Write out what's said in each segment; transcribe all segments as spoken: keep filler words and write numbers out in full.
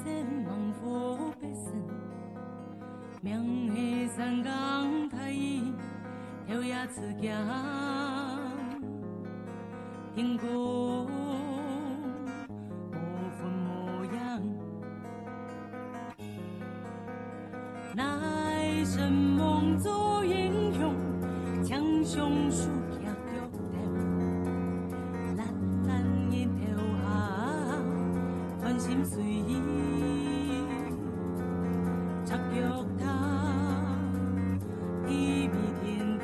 等望河北省，名係山江大雨，頭也自強，天公不分模样。乃神梦做英雄，强雄树 脚头，蓝蓝日头下，看心水，赤腳踏，地比天头。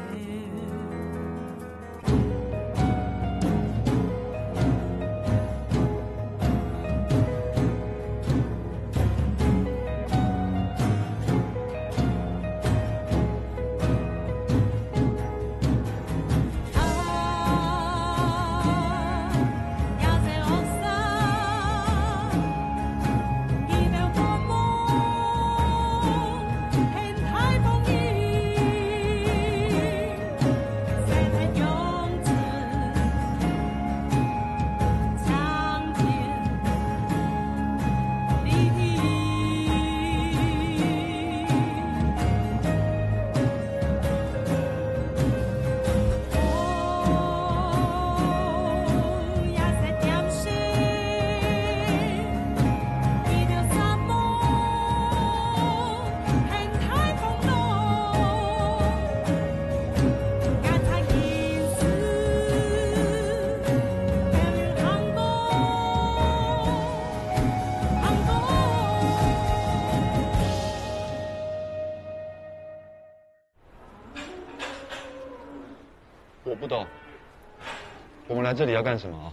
我不懂，我们来这里要干什么啊？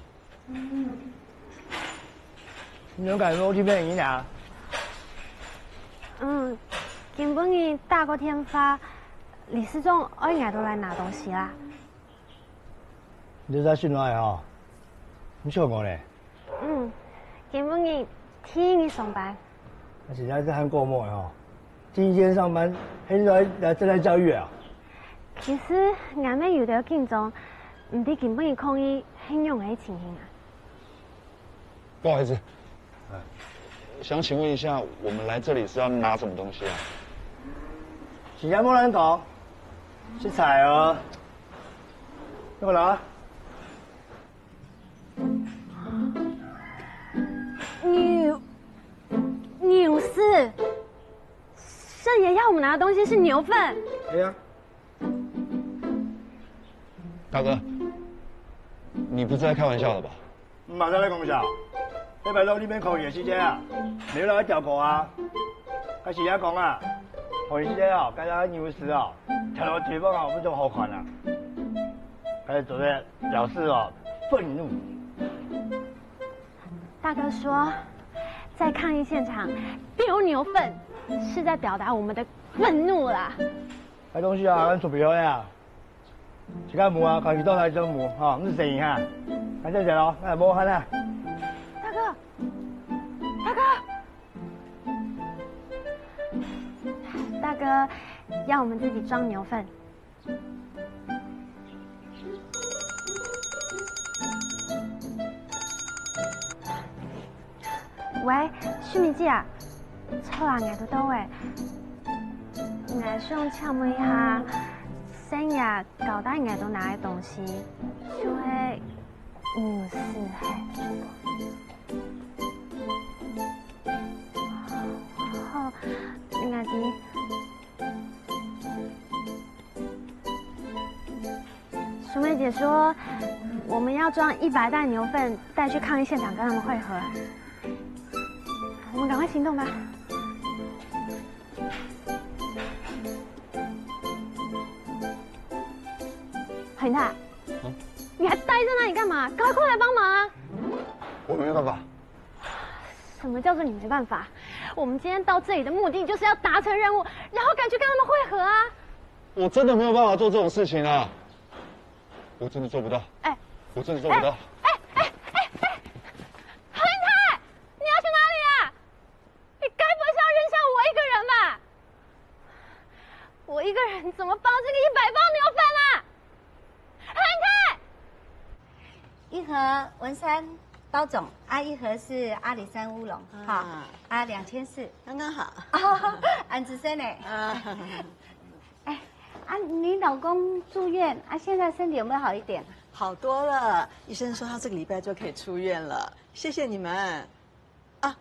你有感觉到这边人啊？嗯，今晡日打个電話，理事長愛𠊎兜來拿東西啦。你在信來哦？你笑我呢？ 嗯，今晡日第一日上班。那現在在韓國摸吼，第一天上班，還是來來正在教育啊？其實，𠊎乜有兜緊張，毋知今晡日抗議係仰仔情形啊？不好意思，想請問一下，我們來這裡是要拿什麼東西啊？時間無人講，食材哦。那個拿。 牛，牛屎。聖爺要我們拿的東西是牛糞。對啊。大哥，你不是在開玩笑的吧？毋係在講笑。這擺到這邊抗議个時節啊，你有來調過啊？該時也講啊，抗議時節哦，該隻牛屎哦，跳到地方哦，毋就好看啊。該做得 表示哦憤怒。大哥說，在抗議現場丟牛糞，是在表達我們的憤怒啦。該東西啊，咱準備好呀。自家摸啊，看去到哪張摸哈，毋使等一下。那這樣咯，那摸看啊。大哥，大哥，大哥要我們自己裝牛糞。 喂，秀敏姐啊，著啊，𠊎堵到欸。𠊎想請問一下，聖爺交代𠊎堵拿个東西，就係牛屎係？好，𠊎知。 淑梅姐說，我們要裝一百袋牛糞帶去抗議現場，跟他們會合。我們趕快行動吧。何永泰，你還待在那裡幹嘛？趕快過來幫忙啊！我沒辦法。什麼叫做你沒辦法？我們今天到這裡的目的就是要達成任務，然後趕去跟他們會合啊！ 我真的沒有辦法做這種事情啊！我真的做不到。哎，我真的做不到。哎，哎，哎，哎，何永泰，你要去哪裡啊？你該不會是要扔下我一個人吧？我一個人怎麼包這個一百磅牛糞啊？何永泰！玉和、文山，包总啊，一盒是阿里山乌龙，哈，啊，两千四，刚刚好。安子生呢？啊，哎，啊，你老公住院啊，现在身体有没有好一点？好多了，医生说他这个礼拜就可以出院了。谢谢你们。啊，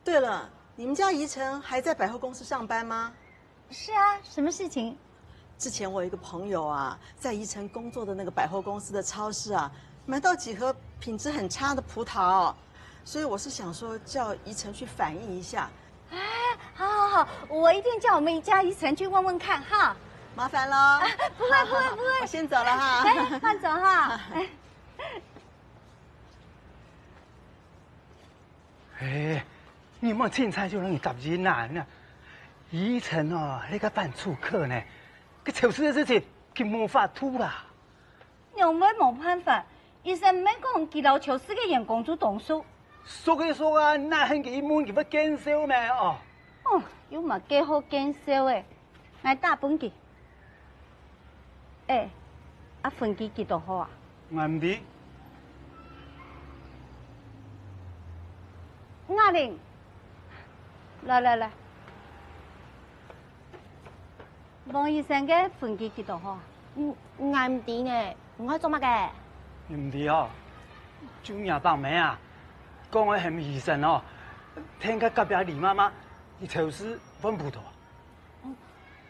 对了，你们家怡晨还在百货公司上班吗？是啊，什么事情？之前我有一个朋友啊，在怡晨工作的那个百货公司的超市啊，买到几盒品质很差的葡萄，所以我是想说叫怡晨去反映一下。哎，好好好，我一定叫我们家怡晨去问问看哈。麻烦了。啊，不会不会不会。我先走了哈。哎，慢走哈。哎。 哎，你莫凊彩就容易答应啊！那怡晨哦，你个班主課呢，个超市个事情，佢無法度啦。仰會無辦法？醫生毋係講佢摎超市个員工做同事？熟个熟啊，哪肯佢一問佢會見笑咩？哦。哦，有麼个好見笑个？ 𠊎打分佢。哎，啊，分佢幾多號啊？𠊎毋知。雅玲，來來來，王醫生个分佢幾多號啊？嗯，𠊎毋知呢，你愛做麼个？你毋知哦？就若伯姆啊，講愛喊醫生哦，聽个隔壁李媽媽，你超市換葡萄。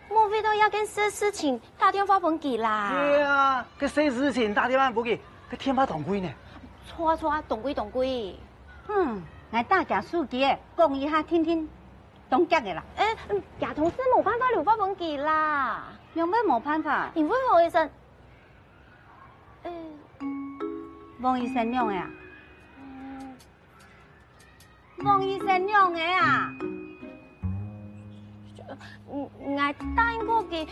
莫為著這件事情打電話分佢啦。對啊，該細事情打電話分佢，該電話當貴呢。著啊著啊，當貴當貴。嗯，𠊎打厥手機仔，講一下聽聽，當遽个啦。欸，厥同事無辦法留話分佢啦。仰會無辦法？因為王醫生，欸，王醫生仰仔啊？嗯， 王醫生仰仔啊？嗯，𠊎答應過佢，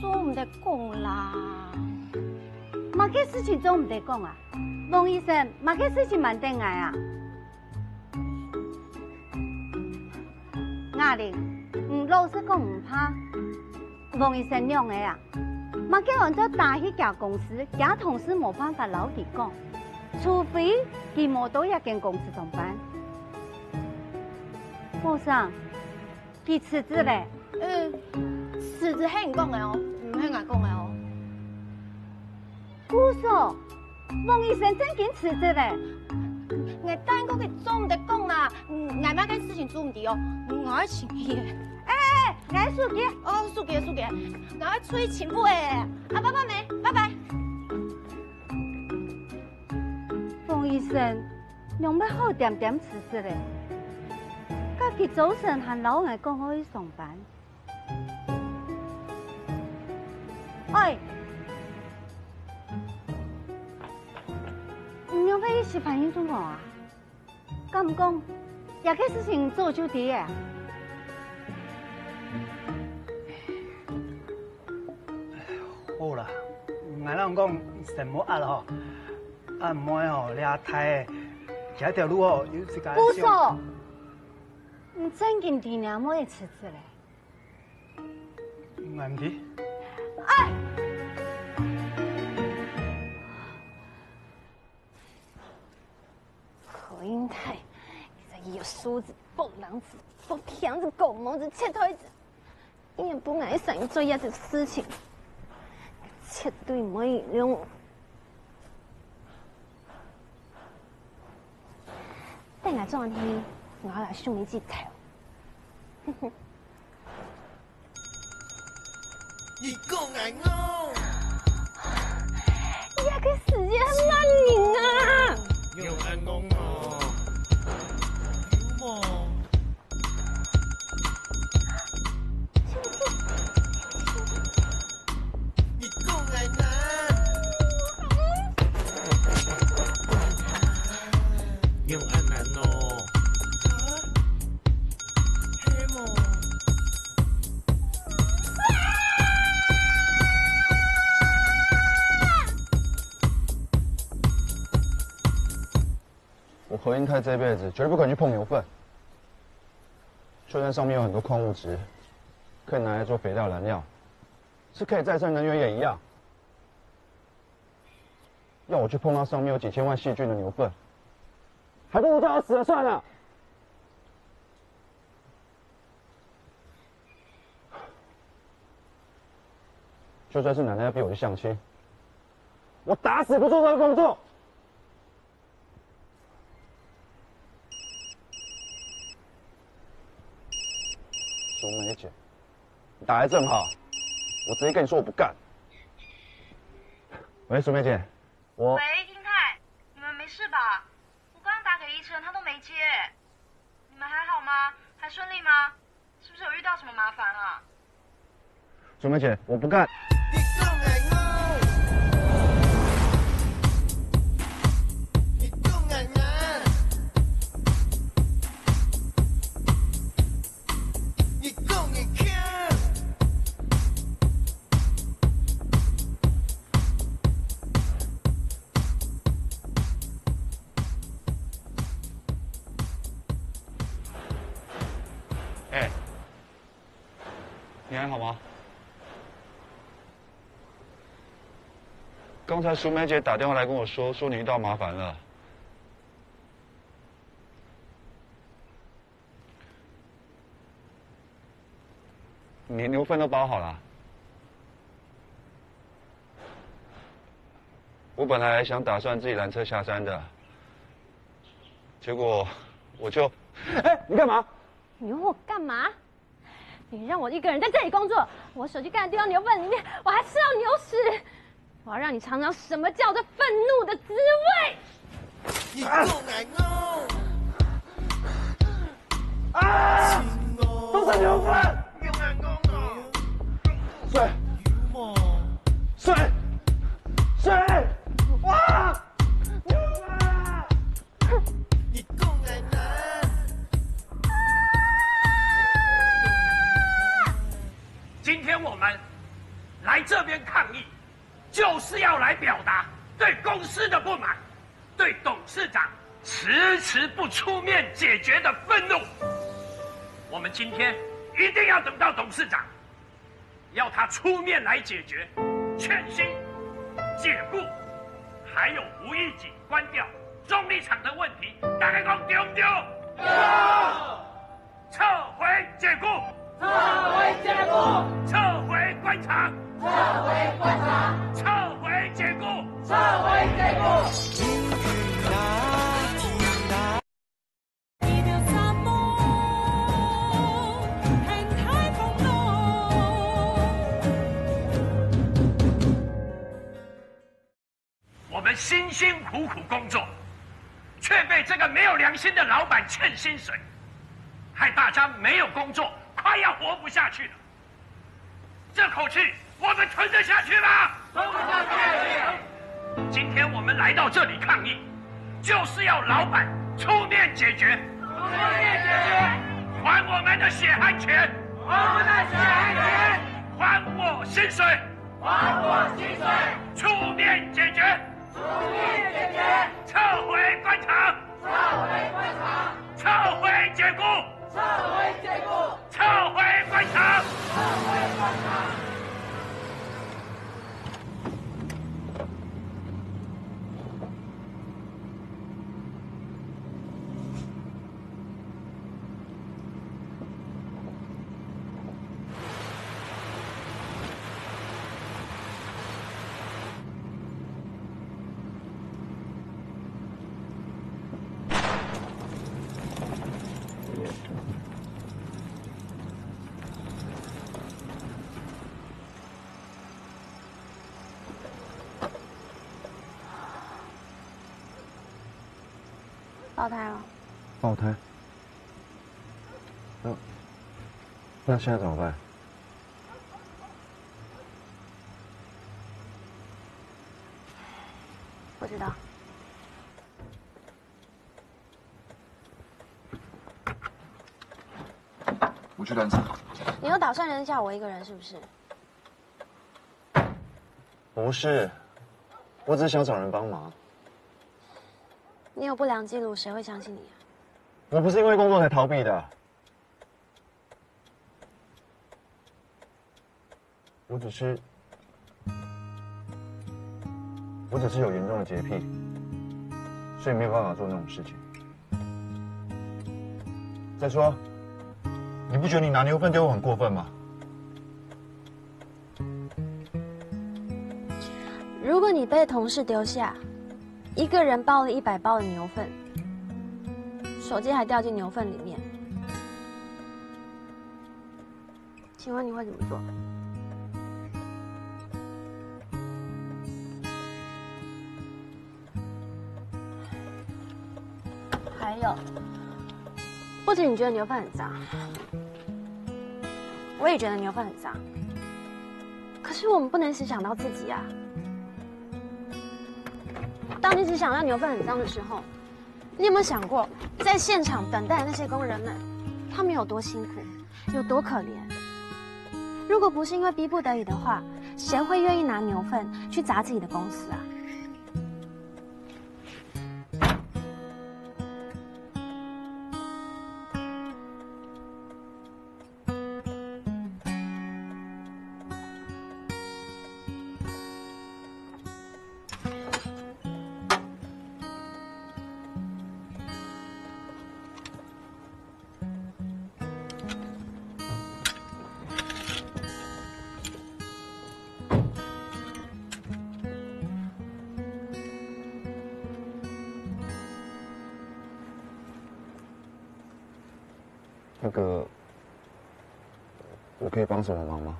做毋得講啦。麼个事情做毋得講啊？王醫生，麼个事情瞞等𠊎啊？雅玲，你老實講毋怕。 王醫生仰仔啊？麼个安到打去厥公司，厥同事無辦法摎佢講，除非佢無到這間公司上班。寶生，佢辭職咧。嗯，辭職係你講个哦，毋係𠊎講个哦。故所， 王醫生正經辭職咧。𠊎答應過佢做毋得講啦，𠊎麼个事情做毋得哦，𠊎愛生氣。欸，欸，欸，𠊎手機。哦，手機，手機，𠊎愛出去尋屋仔。啊，拜拜咩，拜拜。王醫生，仰會好恬恬辭職咧？該佢早晨還摎𠊎講好去上班。 喂，你仰會一時反應恁快啊？敢講，這个事情早就知个啊？好啦，𠊎摎你講，先莫壓吼，阿妹吼，這大个，這條路吼，有自家个想。不錯，你正經知若妹辭職咧。 毋知。哎！何英泰，你這个有梳子、箔囊子、薄片子、狗毛子、切头子，你也不爱想做一些事情，绝对没有用。 等下轉去，𠊎來送你一頭。你講𠊎戇？這个世界係麼人啊？你戇戇哦？有無？ 你講𠊎哪？仰恁難哦？啊？係無？ 我何英泰这辈子绝对不可能去碰牛粪。就算上面有很多矿物质，可以拿来做肥料燃料，是可以再生能源也一样。要我去碰到上面有几千万细菌的牛粪，还不如叫他死了算了。就算是奶奶要逼我去相亲，我打死不做这个工作。淑梅姐，你打来正好，我直接跟你说我不干。喂，淑梅姐，我……喂，英泰，你们没事吧？我刚打给依晨，他都没接。你们还好吗？还顺利吗？是不是有遇到什么麻烦啊？淑梅姐，我不干。哎，你还好吗？刚才淑梅姐打电话来跟我说，说你遇到麻烦了。你牛粪都包好了？我本来想打算自己拦车下山的，结果我就……哎，你干嘛？你问我干嘛？你让我一个人在这里工作，我手机盖的地方牛粪里面，我还吃到牛屎。我要让你尝尝什么叫做愤怒的滋味。你够难哦！啊！都是牛粪！水！水！水！哇！牛粪啊！你够难啊！今天我们来这边抗议，就是要来表达对公司的不满，对董事长迟迟不出面解决的愤怒。我们今天一定要等到董事长，要他出面来解决欠薪、解雇，还有无预警关掉中立场的问题。大家讲对不对？对！ 撤回解雇！撤回解雇！撤回关厂！撤回关厂！撤回解雇！撤回解雇！我们辛辛苦苦工作，却被这个没有良心的老板欠薪水，害大家没有工作，快要活不下去了。这口气我们吞得下去吗？吞不下去。今天我们来到这里抗议，就是要老板出面解决，出面解决，还我们的血汗钱，还我们的血汗钱，还我薪水。 还我薪水！出面解决！出面解决！撤回关厂！撤回关厂！撤回解雇！撤回解雇！撤回关厂！撤回关厂！ 爆胎了。爆胎？那，那现在怎么办？不知道。我去拦车。你又打算扔下我一个人，是不是？ 不是，我只是想找人帮忙。你有不良记录，谁会相信你啊？我不是因为工作才逃避的。我只是，我只是有严重的洁癖，所以没有办法做那种事情。再说，你不觉得你拿牛粪丢我很过分吗？如果你被同事丢下，一个人抱了一百包的牛粪，手机还掉进牛粪里面，请问你会怎么做？还有，不止你觉得牛粪很脏，我也觉得牛粪很脏。可是我们不能只想到自己啊。当你只想到牛粪很脏的时候，你有没有想过，在现场等待的那些工人们，他们有多辛苦，有多可怜？如果不是因为逼不得已的话，谁会愿意拿牛粪去砸自己的公司啊？那个，我可以帮什么忙吗？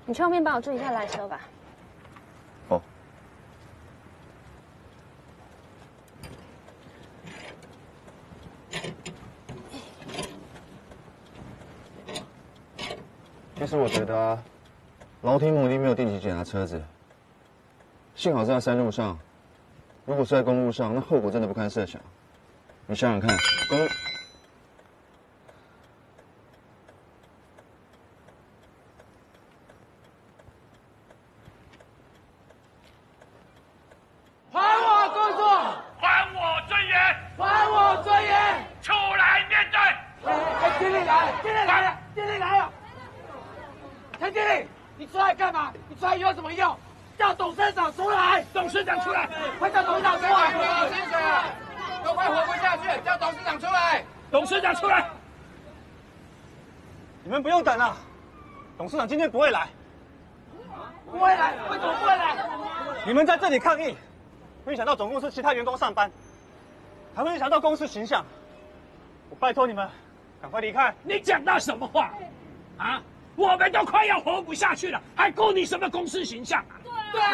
你去后面帮我注意一下来车吧。哦。其实我觉得啊，楼梯木一定没有定期检查车子，幸好是在山路上，如果是在公路上，那后果真的不堪设想。你想想看，公还我工作！还我尊严！还我尊严！出来面对！哎，哎，经理来了，经理来了，经理来了！陈经理，你出来干嘛？你出来有什么用？叫董事长出来！董事长出来！快叫董事长出来！薪水啊，都快活不下去了，叫董事长出来！董事长出来！你们不用等了，董事长今天不会来。不会来？为什么不会来？你们在这里抗议，会影响到总公司其他员工上班，还会影响到公司形象。我拜托你们，赶快离开。你讲的什么话？啊？我们都快要活不下去了，还顾你什么公司形象啊？对啊。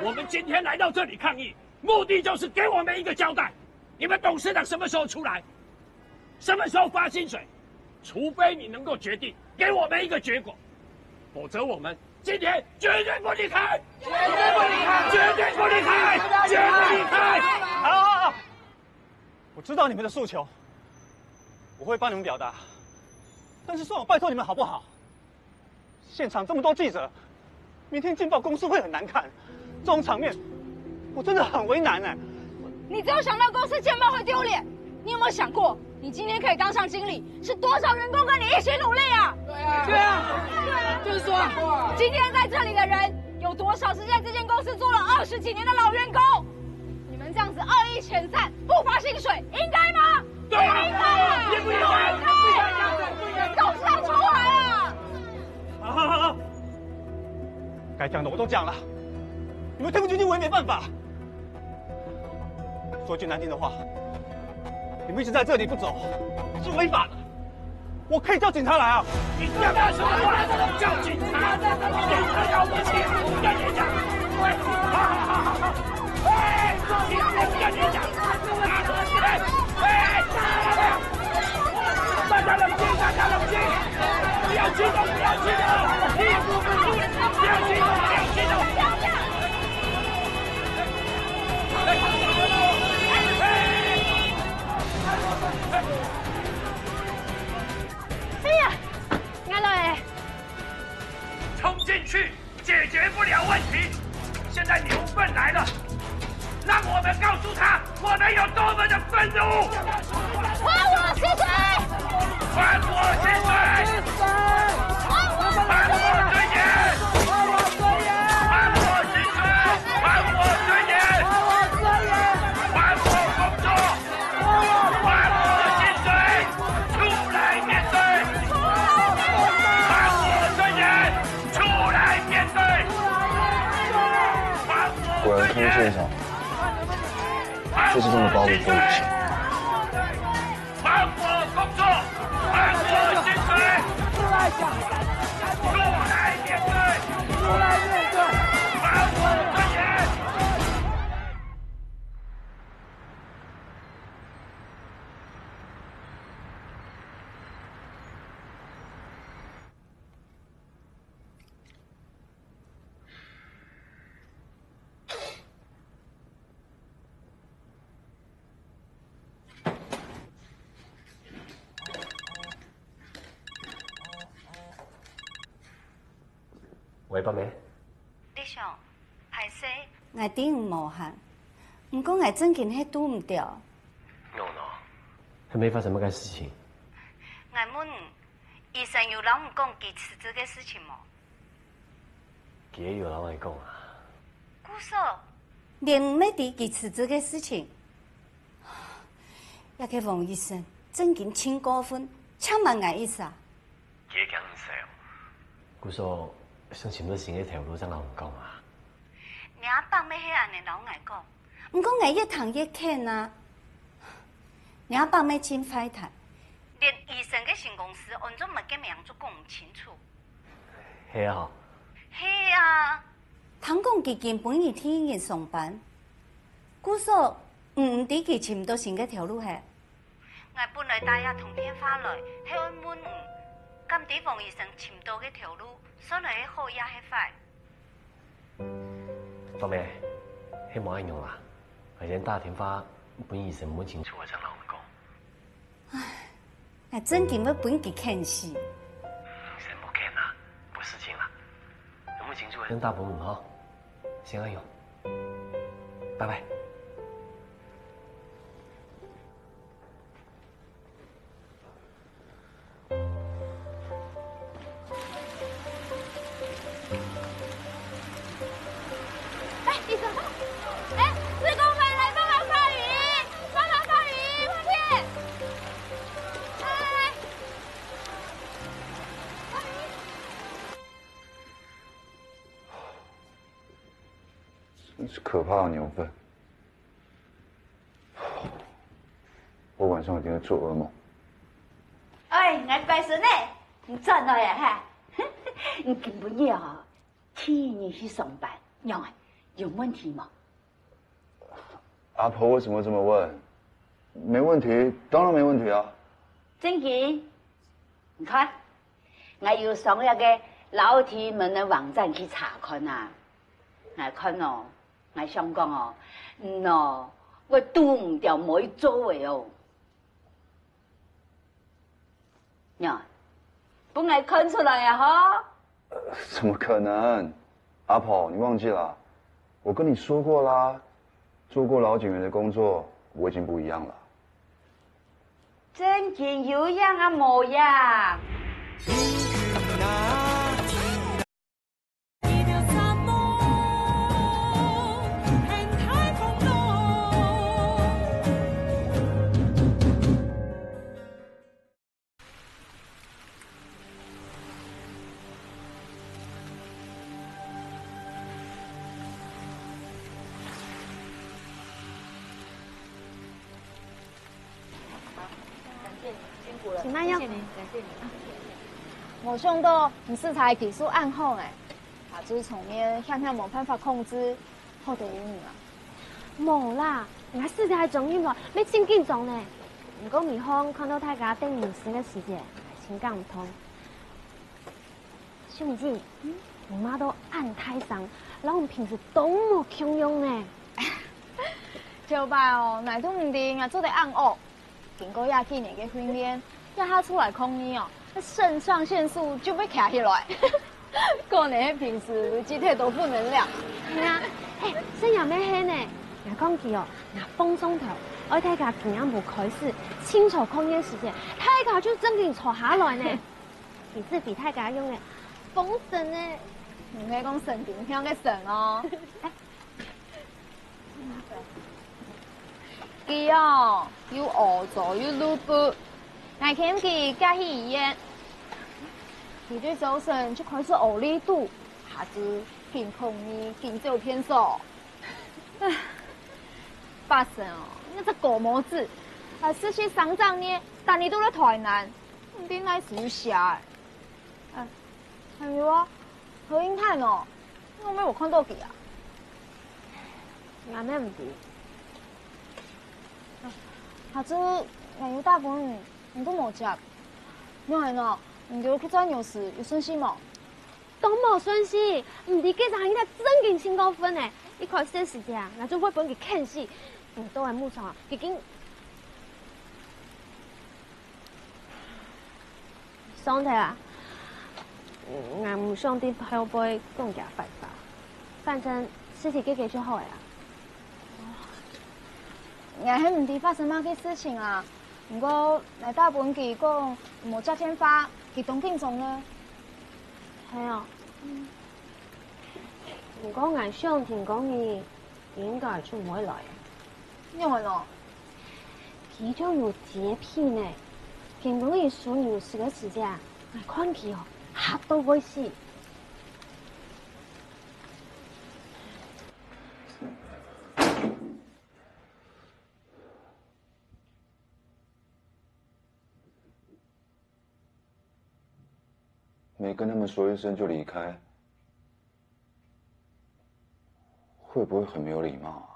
我们今天来到这里抗议，目的就是给我们一个交代。你们董事长什么时候出来？什么时候发薪水？除非你能够决定给我们一个结果，否则我们今天绝对不离开，绝对不离开，绝对不离开，绝对不离开。好，好，好，我知道你们的诉求，我会帮你们表达，但是算我拜托你们好不好？现场这么多记者，明天劲爆公司会很难看，这种场面，我真的很为难哎。你只有想到公司见报会丢脸，你有没有想过，你今天可以当上经理，是多少员工跟你一起努力啊？对啊，对啊，就是说啊，今天在这里的人，有多少是在这间公司做了二十几年的老员工？你们这样子恶意遣散，不发薪水，应该吗？对啊，不应该啊！也不应该，不应该，不应该。董事长出来啊！好好好好，该讲的我都讲了，你们退不出去我也没办法。说句难听的话，你们一直在这里不走，是违法的。我可以叫警察来啊！你不要乱说话，叫警察，警察了不起，我跟你讲，好好好好好，哎，我跟你讲，哎哎，大家冷静，大家冷静，不要激动，不要激动，不要激动，不要激动。哎呀，俺老爷，冲进去！解决不了问题。现在牛粪来了，让我们告诉他我们有多么的愤怒。还我薪水！还我薪水！还我尊严！还我薪水！还我尊严！还我尊严！还我院长，这次真的包括风雨晴。喂，宝妹。李雄，歹勢，𠊎知你無閒，毋過𠊎正經係堵毋著。No no，還沒發生麼个事情。𠊎問你，醫生有摎你講佢辭職个事情無？佢也有摎𠊎講啊。故所，連你乜知佢辭職个事情？這个王醫生正經盡過分，請問𠊎意思啊？ 佢驚你愁。故所想尋到新个頭路正摎你講啊。你阿伯乜係恁呢摎𠊎講，毋過𠊎越聽越譴啊。你阿伯乜盡壞態，連醫生个新公司安做麼个名都講毋清楚。係啊。係啊，聽講佢今晡日第一日上班，故所你毋知佢尋到新个頭路係？ 𠊎本來打這通電話來，係愛問你，敢知王醫生尋到个頭路，算來係好也係壞？寶妹，係無恁樣啦，𠊎先打電話分醫生問清楚，正摎你講。唉，𠊎正經會分佢譴死。先莫譴啦，無事情啦，問清楚正打分你吼。先恁樣，拜拜。 哎，醫生，哎，志工們來幫忙放雨衣，幫忙放雨衣，快點！來來來，放雨衣。真是可怕的牛糞。 我晚上一定会做噩梦。哎，𠊎乖孫呢？你轉來啊哈？你今晡日哦，第一日去上班，仰啊？有問題無？阿婆為什麼這麼問？沒問題，當然沒問題啊。正經？你看，𠊎有上這个勞體門的網站去查看啊。𠊎看哦， 𠊎想講哦，你哦，會堵毋著無愛做个哦。喏，分𠊎看出來啊吼！呃，怎麼可能？阿婆，你忘記了？我跟你說過啦，做過勞檢員的工作，我已經不一樣了。正經有影啊無影？ 請慢用。無想到你食材技術恁好呢，下晝場面險險無辦法控制，好得有你啊！無啦，𠊎食材專業來，乜盡緊張呢。毋過尾項看到大家等人手个時節，𠊎心肝毋痛。 秀敏姐，你罵到恁大聲，摎你平時當無共樣呢。頭擺哦，𠊎都毋知𠊎做得恁惡。經過這幾年个訓練，這下出來抗議哦，該腎上腺素就會徛起來。可能係平時累積忒多負能量。係啊，嘿，這也毋係呢。𠊎講起哦，𠊎放上頭，愛大家今暗晡開始，清朝抗議時節，大家就正經坐下來呢。 其實比大家用个風神呢。毋係講神經病个神哦。佢哦，又屙糟又露布，𠊎牽佢趯去醫院。佢對朝晨就開始屙痢肚，下晝緊抗議緊走便所。唉，發生哦，你這个無子，啊，實習三隻月，但你都在台南，毋知哪時有寫欸。啊，還有啊，何英泰哦，你有無看到佢啊？𠊎乜毋知。下晝𠊎有打分你，你都無接。仰般哦？你兜去轉有事，有順序無？ 都無順序，毋知該隻人正經盡過分呢。一開始个時節啊，𠊎就會分佢譴死。毋到个目前啊，已經上頭啊。嗯，𠊎毋想在後背講佢壞話，反正事體解決就好了啊。𠊎係毋知發生麼个事情啊，毋過𠊎打分佢講無接電話，佢當緊張呢。係哦。 毋過𠊎想聽講你應該就毋會來。仰般哦？佢就有潔癖呢。見到你手有濕个時節，𠊎看佢哦，嚇到會死。 没跟他们说一声就离开，会不会很没有礼貌啊？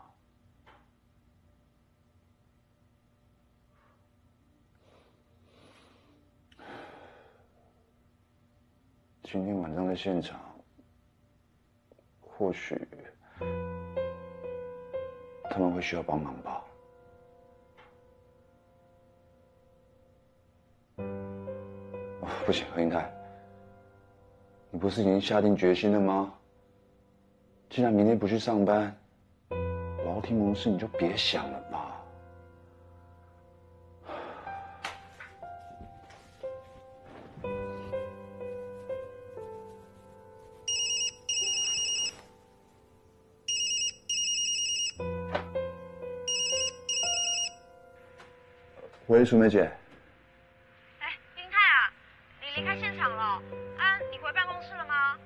今天晚上在现场， 或许他们会需要帮忙吧。哦，不行，何英泰，你不是已经下定决心了吗？既然明天不去上班，劳力提姆的事你就别想了吧。 喂，淑梅姐。哎，英泰啊，你离开现场了？啊，你回办公室了吗？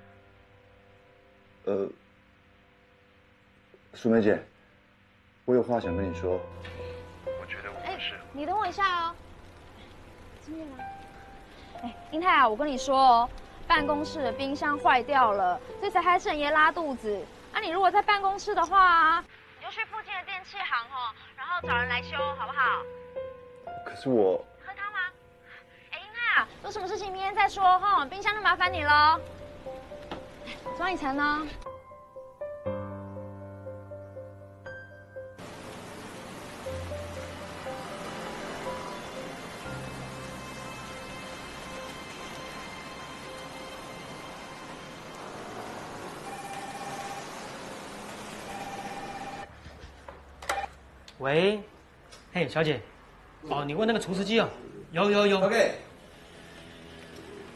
呃，淑梅姐，我有话想跟你说。我觉得我们是……哎，你等我一下哦。真的吗？哎，英泰啊，我跟你说哦，办公室的冰箱坏掉了，这才害沈爷拉肚子。啊，你如果在办公室的话啊，你就去附近的电器行吼，然后找人来修，好不好？可是我……喝汤吗？哎，英泰啊，有什么事情明天再说吼，冰箱就麻烦你喽。庄以晨呢？ 喂，嘿，小姐，哦，你问那个厨师机哦，有有有。OK。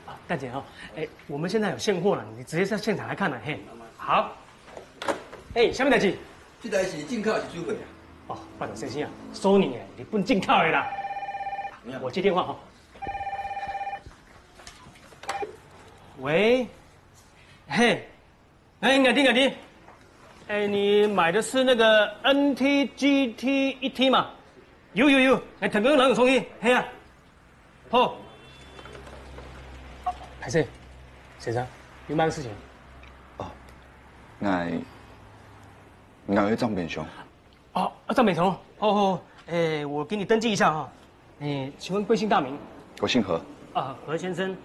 啊，大姐哦，哎，我们现在有现货了，你直接在现场来看了，嘿。好。哎，什么代志？这台是进口还是收回啊？哦，拜托先生啊，苏宁的，日本进口的啦。怎么样？我接电话哈。喂，嘿， 哎，雅婷，雅婷，哎，你买的是那个N T G T一T嘛？有有有，哎，腾哥人有送去，嘿啊，好。歹勢，先生，有么个事情？哦，𠊎，𠊎愛張冰箱。 哦，啊，张美彤，哦，哦，哎，我给你登记一下哈。哎，请问贵姓大名？我姓何。啊，何先生，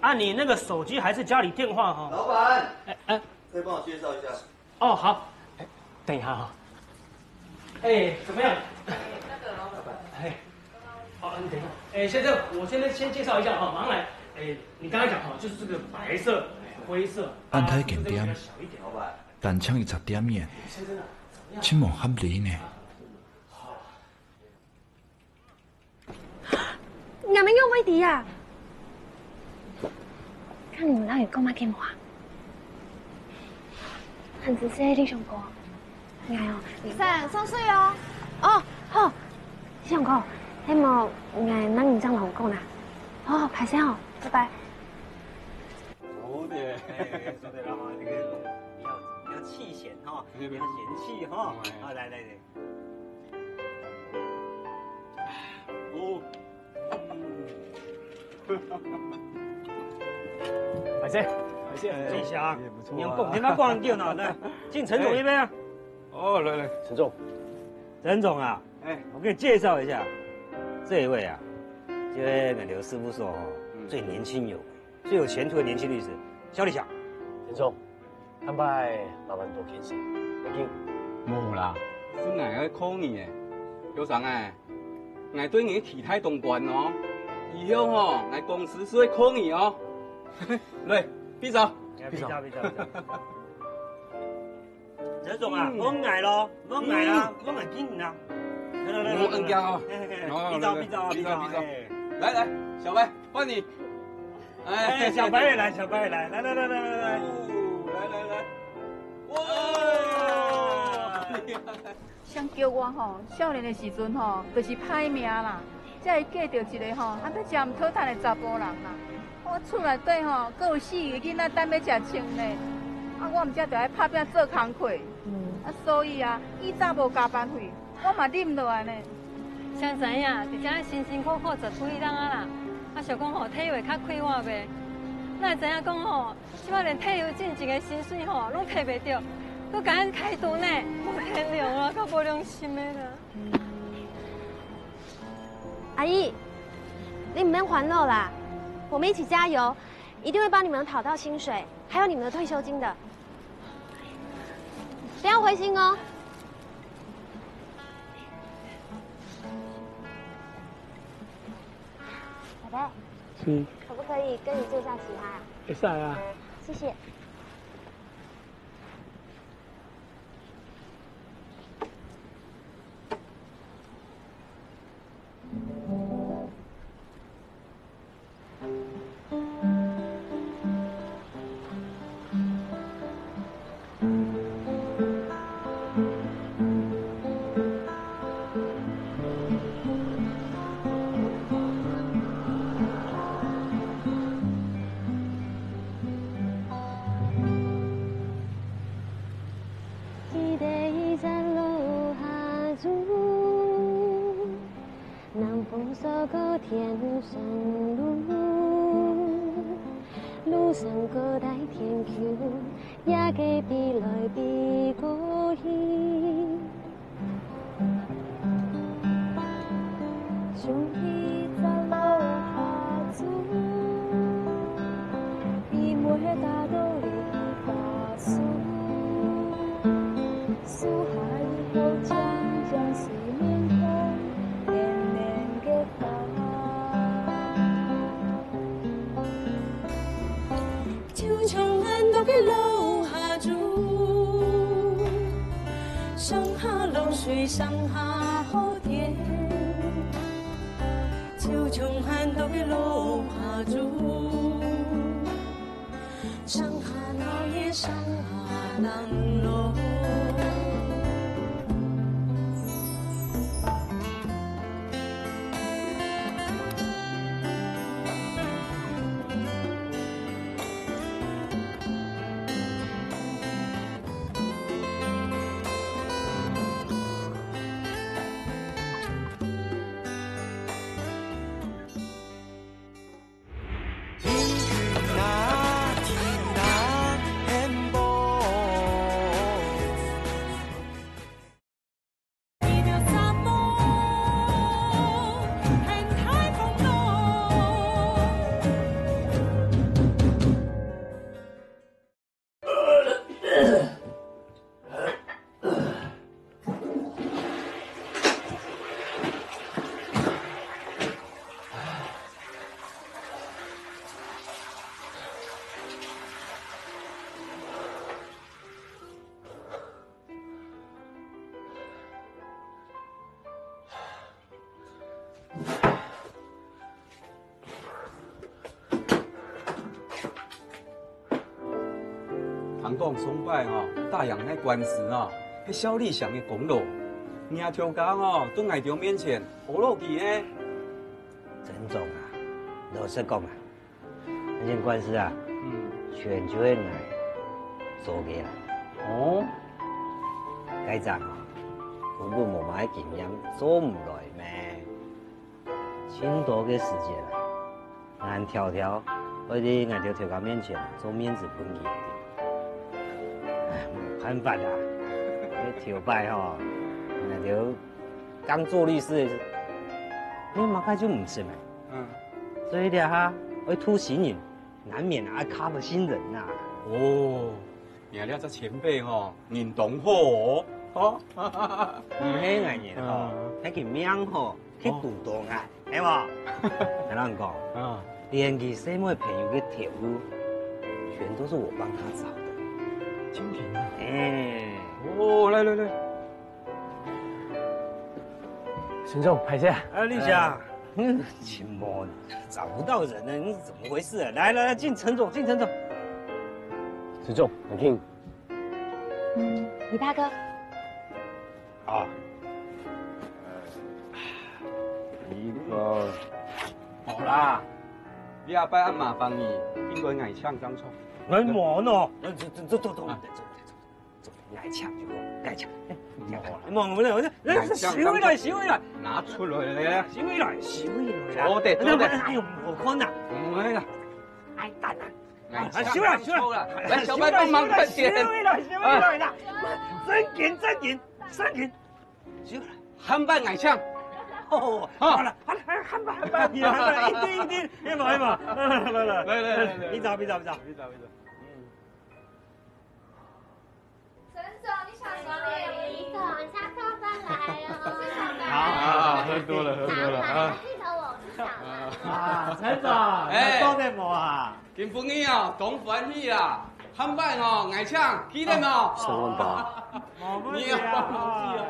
啊，你那个手机还是家里电话哈？老板，哎，哎，再帮我介绍一下。哦，好，哎，等一下哈。哎，怎么样？那个老板，哎，哦，你等一下，哎，先生，我先先介绍一下哈，马上来。哎，你刚才讲哈，就是这个白色、灰色，安泰景点，啊，这个比较小一点。老板，单枪一只店面，先生啊，怎么样？真無合理呢。 你们又会的呀？看你们到底讲嘛给我啊？很仔细的想过，哎呦，你……三，上水哦。哦，好，想过，那么我那你这样老公啦。哦，拍手哦，拜拜。好的，哎，说对了哈，那个你要你要氣顯哈，不要嫌棄哈。好，來來來。哦，感謝感謝，陳總，也不錯啊。你講，你那講很久呢，來，敬陳總一杯啊。哦，來來，陳總，陳總啊，哎，我給你介紹一下，這一位啊，這位我們劉師傅說哦，最年輕有為，最有前途的年輕律師，蕭立祥。陳總， 安排麻煩多牽線，要緊。無啦，係𠊎愛靠你誒，劉長誒，𠊎對你个期待當高哦。以後吼，𠊎公司係會靠你哦。來，比照，比照，比照，比照。陳總啊，莫𠊎咯，莫𠊎啦，莫𠊎緊啦。來來來來來，比照比照比照，比照比照。來來，小白，換你。 哎，小白也來，小白也來，來來來來來來。哦，來來來，哇！像叫我吼，少年的時陣吼，就是歹命啦，才會嫁著一个吼，啊，欲食毋討趁的查埔人啦。我厝內底吼，閣有四个囡仔等欲食穿呢，啊，我毋才著愛拍拚做工課。啊，所以啊，以早無加班費， 我嘛忍落來呢。誰知影，佇遮辛辛苦苦做婦人啊啦，啊想講吼，退休會較快活袂？哪會知影講吼，這擺連退休進前个薪水吼，攏提袂著，閣共人開除呢，無天良啊，較無良心的啦。阿姨，你毋免煩惱啦，我們一起加油，一定會幫你們討到薪水，還有你們的退休金的。不要灰心哦。 小白，是。可不可以跟你坐下其他啊？會使啊。謝謝。 一个一站落下注，南風拂過天上路，路上高大天球，也个飛來飛過去。 想起在樓下住，伊袂打倒你大樹，樹下以後漸漸是面孔，年年个花。 就像寒毒个落下注，上下淰水上下好天。就像寒毒个落下注，上下闹热上下冷落。 聽講上擺吼，打贏該官司吼，係蕭立祥个功勞。若頭家吼，在𠊎兜面前呵咾佢呢。曾總啊，老實講啊， 這件官司啊，嗯，全就係𠊎做个啦。哦，該隻啊，根本無麼个經驗，做毋來咩？盡多个時節啊，𠊎挑挑愛在𠊎兜頭家面前做面子分佢。唉，無辦法啊，這頭擺吼，𠊎兜剛做律師个時，連麼个就毋識咩。嗯。所以這下愛渡新人，難免啊，cover新人啊。哦， 你這隻前輩吼，人當好哦，吼。毋係𠊎人吼，嗯。係佢命好，去堵到𠊎，係無？𠊎同你講，啊。連佢細妹朋友个頭路，全都是我幫他找的。真个啊？哎。哦，來來來。沈總，歹勢啊。哎，立夏，嗯，寂寞，找不到人呢，你怎麼回事啊？來來來，請陳總，請陳總。沈總，來聽。 嗯，李大哥。啊。李哥。好啦，這擺恁麻煩你，應該𠊎請正著。哎，無喏，這這這這這這，𠊎請就好，𠊎請。哎，無啦，無啦，我這，哎，收回來，收回來。拿出來咧。收回來，收回來啦。坐定，坐定。哎喲，無看啊。毋會啦。哎，等等。 哎，啊，收啦，收啦。來，小白幫忙快點。收啦，收啦，收啦。正經，正經，正經。收啦。喊板𠊎請。哦，啊。好了，好了，喊板，喊板，喊板，一定，一定，一定，一定，來來來來來，來來來來，你走，你走，你走，你走，你走。嗯。 陳總，你小心點。李總，下課再來哦。好，好，好，喝多了，喝多了啊。記得我是小蘭。啊，陳總，哎。有做得無啊？今晡日哦，當歡喜啦！喊板哦，𠊎請，記得無？哦，三萬八。你要幫我記哦。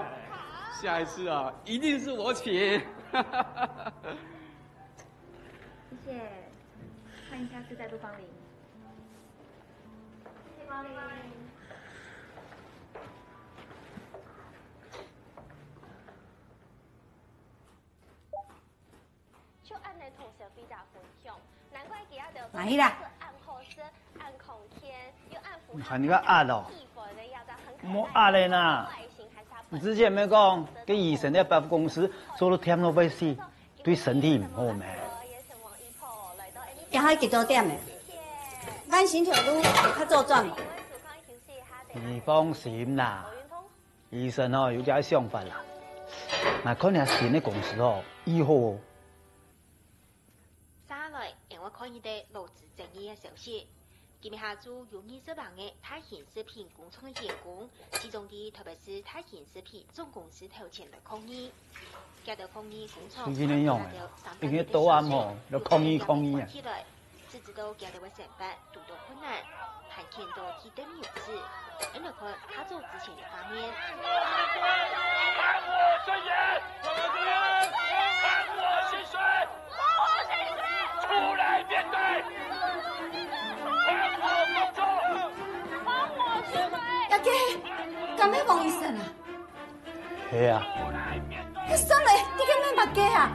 下一次啊，一定是我請。謝謝，歡迎下次再度光臨。 就恁呢同小飛達分享，難怪佢兜𠊎去啦。恁好食、恁康健，又恁符合你看你个鴨哦。氣氛的一隻很可愛的外形，還是他本身你之前沒講，跟醫生在百貨公司做了添了東西，對身體毋好咩？也還幾多點呢？萬新頭路有較早轉無？你放心啦。 醫生哦，有這想法啦。𠊎看這新个公司哦，異好哦。續來，𠊎愛看一個勞資爭議个消息。今晡下晝有二十零個大型食品工廠个員工，集中在台北市大型食品總公司頭前來抗議。佢兜抗議工廠最近恁樣啊，因為到暗吼，就抗議抗議啊。 直直到佢兜个生活堵到困難，還牽到去等牛子。俺來看較早之前个畫面。還我尊嚴！還我薪水！還我薪水！出來面對！還我工作！還我薪水！阿哥，敢係黃醫生啊？ 係啊。該算了，你个面目个啊？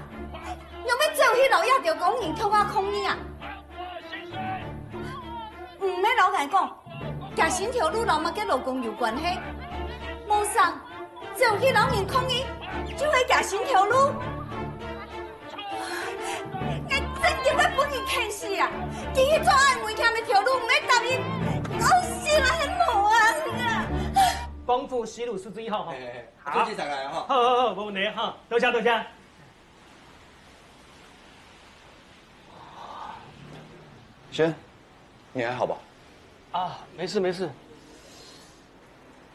仰會走去摎這兜工人共下抗議啊？毋係摎𠊎講，厥新頭路摎麼个勞工有關係？無想，走去摎人抗議，就係厥新頭路。𠊎真經會分佢譴死啊！佢去做恁危險个頭路，毋係答應，搞死了還無啊！光復西路四十一號哈。 好，好，好，好，無問題哈，多謝，多謝。先生，你還好吧？啊，沒事，沒事。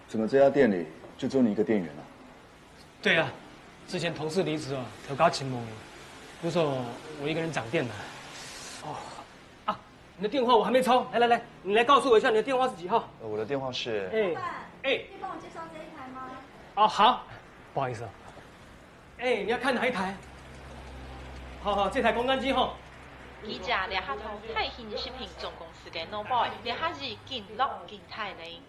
怎麼這家店裡就只有你一個店員啊？對啊，之前同事離職哦，頭家請我，就說我一個人掌店了。哦，啊，你的電話我還沒抄，來來來，你來告訴我一下你的電話是幾號？呃，我的電話是……哎，哎，可以幫我介紹這一台嗎？哦，好，不好意思哦。哎，你要看哪一台？好好，這台公關機吼。記者這下同大興食品總公司个老闆，這下已經落緊大呢。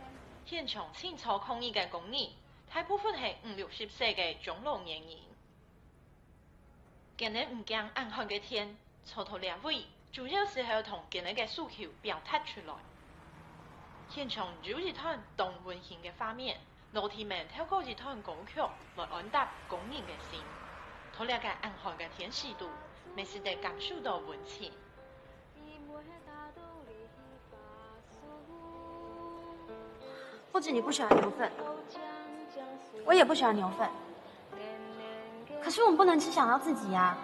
現場清楚抗議个工人，大部分係五六十歲个中老年人。 佢等毋驚恁寒个天，坐到這位，主要係愛同佢等个訴求表達出來。現場有一段當溫馨个畫面，羅提們透過一段歌曲來安搭工人个心。在這个恁寒个天時肚，乜使得感受到溫情。不止你不喜歡牛糞，我也不喜歡牛糞。可是我们不能只想到自己啊！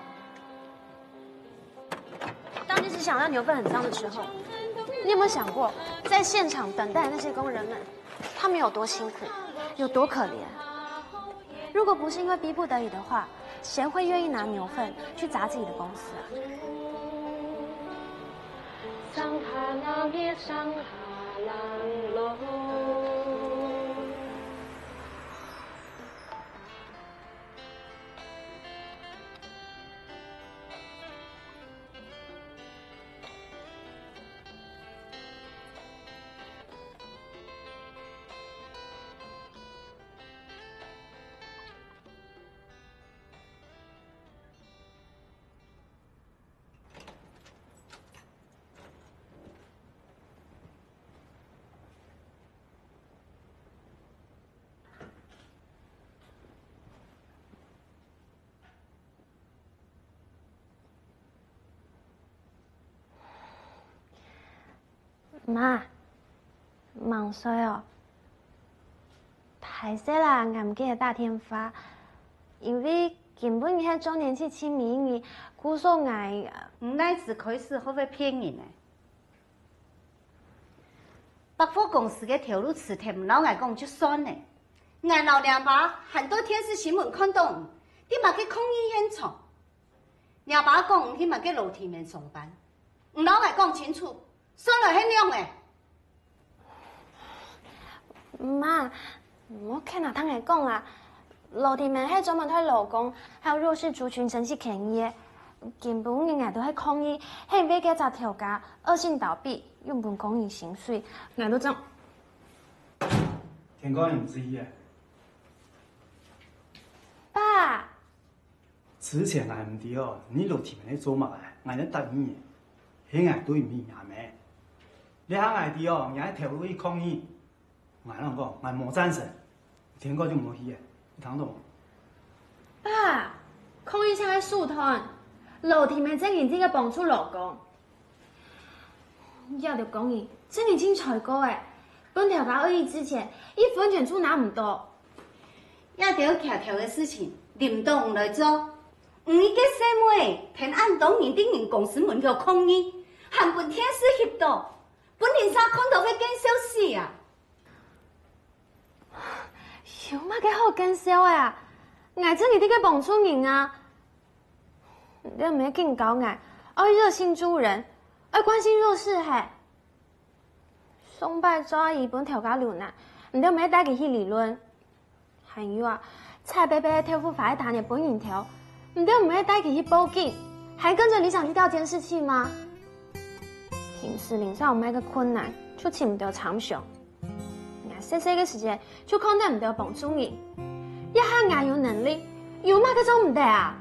当你只想到牛粪很脏的时候，你有没有想过，在现场等待的那些工人们，他们有多辛苦，有多可怜？如果不是因为逼不得已的话，谁会愿意拿牛粪去砸自己的公司啊？妈，吂睡哦？歹勢啦，𠊎毋記得打電話，因為今晡日係週年慶慶尾日，故所𠊎……你哪時開始學會騙人呢？百貨公司个頭路辭忒毋摎𠊎講就算了，𠊎摎若爸還在電視新聞看到你在麼个抗議現場。若爸講你在麼个樓梯面上班，毋摎𠊎講清楚， 算來係仰仔？媽，毋好㧡啊，聽𠊎講啦。樓梯面係專門替勞工還有弱勢族群爭取權益个。今晡日𠊎兜係抗議，係因為該隻頭家惡性倒閉，用分工人薪水，𠊎兜正……天光你毋注意啊？爸！ 之前𠊎毋知哦，你樓梯面係做麼个，𠊎正答應你，係𠊎對毋起若姆。這下𠊎知哦，你係頭路去抗議。𠊎摎你講，𠊎無贊成，天光就毋好去了，你聽到無？爸，抗議淨係手段，樓梯面正認真个幫助勞工。 這兜工人正認真衰過仔，分頭家惡意之前，一分錢就拿毋到。這兜忒頭个事情，輪到你來做。你一個細妹，跈恁多人在人公司門口抗議，還分電視翕到，分鄰舍看到會見笑死啊！ 有麼个好見笑个啊？𠊎正認真个幫助人啊！你兜毋係警告𠊎，愛熱心助人，愛關心弱勢係？上擺趙阿姨分頭家留難，你兜毋係帶佢去理論？還有啊，菜伯伯个豆腐花仔打𠊎分人偷，你兜毋係帶佢去報警，還跟著里長去調監視器嗎？ 平時鄰舍有麼个困難，就尋你兜參詳。𠊎細細个時節就看著你兜幫助人，這下𠊎有能力，有麼个做毋得啊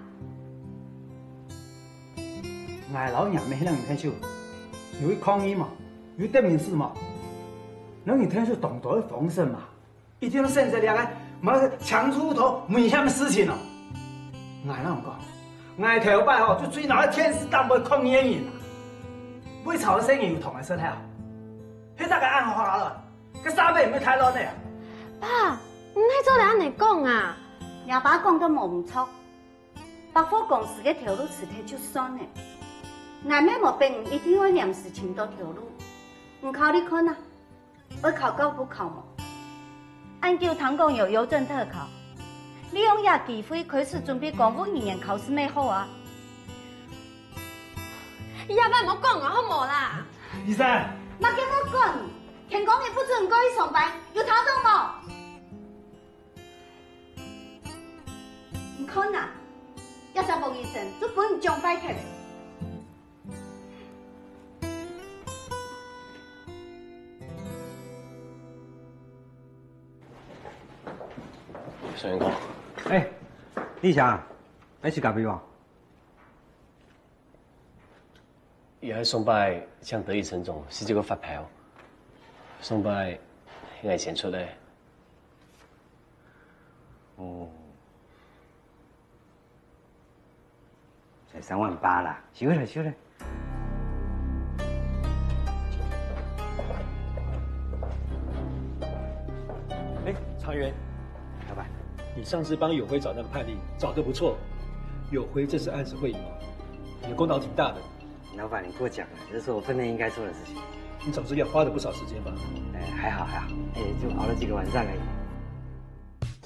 ？𠊎摎若姆係摎你𢯭手，有去抗議無？有得民事無？摎你𢯭手當多个風聲嘛。 一定愛選擇這個，毋係強出頭危險个事情哦。𠊎摎你講，𠊎頭擺吼就最惱該電視頂背抗議个人啊，會吵到細人有同个舌頭，係大家恁花了，該社會毋會大亂个啊。爸，你哪做得恁樣講啊？若爸講个無毋著，百貨公司个頭路辭忒就算了，𠊎乜無逼你一定愛臨時尋到頭路。你考慮看啊， 愛考教部考無？恁久聽講有郵政特考，利用這機會開始準備公務人員考試乜好啊！這擺莫管𠊎好無啦？醫生，麼个莫管，天光日不准過去上班，有聽到無？你看啊，這隻黃醫生就分你講壞忒了。 小員工。哎，麗霞，愛食咖啡無？也係上擺請得意陳總寫這個發票。上擺係𠊎先出个。哦，才三萬八啦，收了，收了。哎，長源，老闆，你上次幫友輝找那個判例找得不錯，友輝這次案子會贏哦，你的功勞挺大的。老闆，你過獎了，這是我分內應該做的事情。你總是也花了不少時間吧？哎，還好還好，哎，就熬了幾個晚上而已。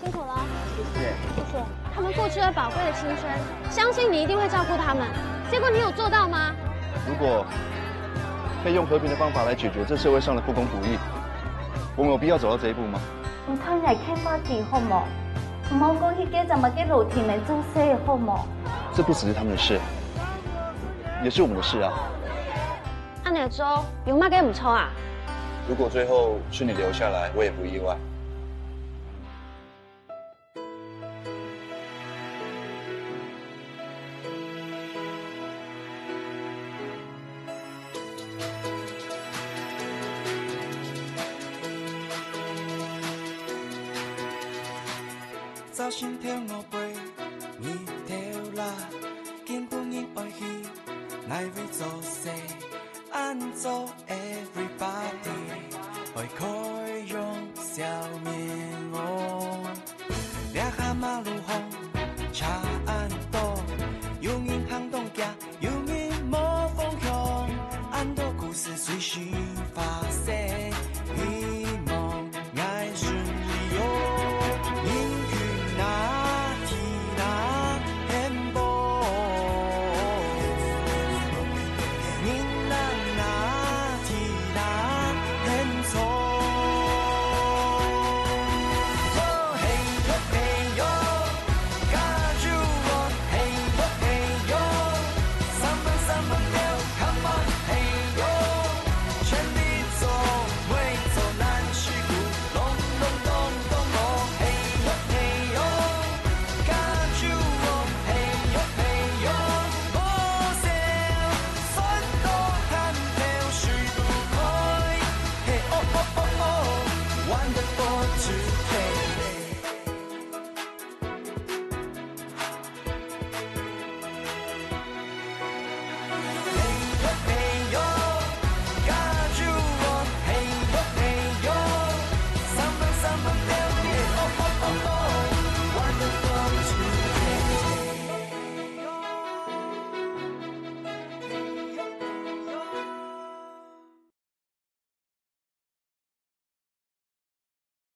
辛苦了，謝謝。謝謝。他們付出了寶貴的青春，相信你一定會照顧他們。結果你有做到嗎？如果可以用和平的方法來解決這社會上的不公不義，我們有必要走到這一步嗎？你看來開發地好無？毋好過去該隻麼个老店个做事好無？這不只是他們的事，也是我們的事啊。恁樣做有麼个毋著啊？如果最後是你留下來，我也不意外。 早晨頭我飛，日頭落，今晡日愛去哪位做事？恁早everybody，愛靠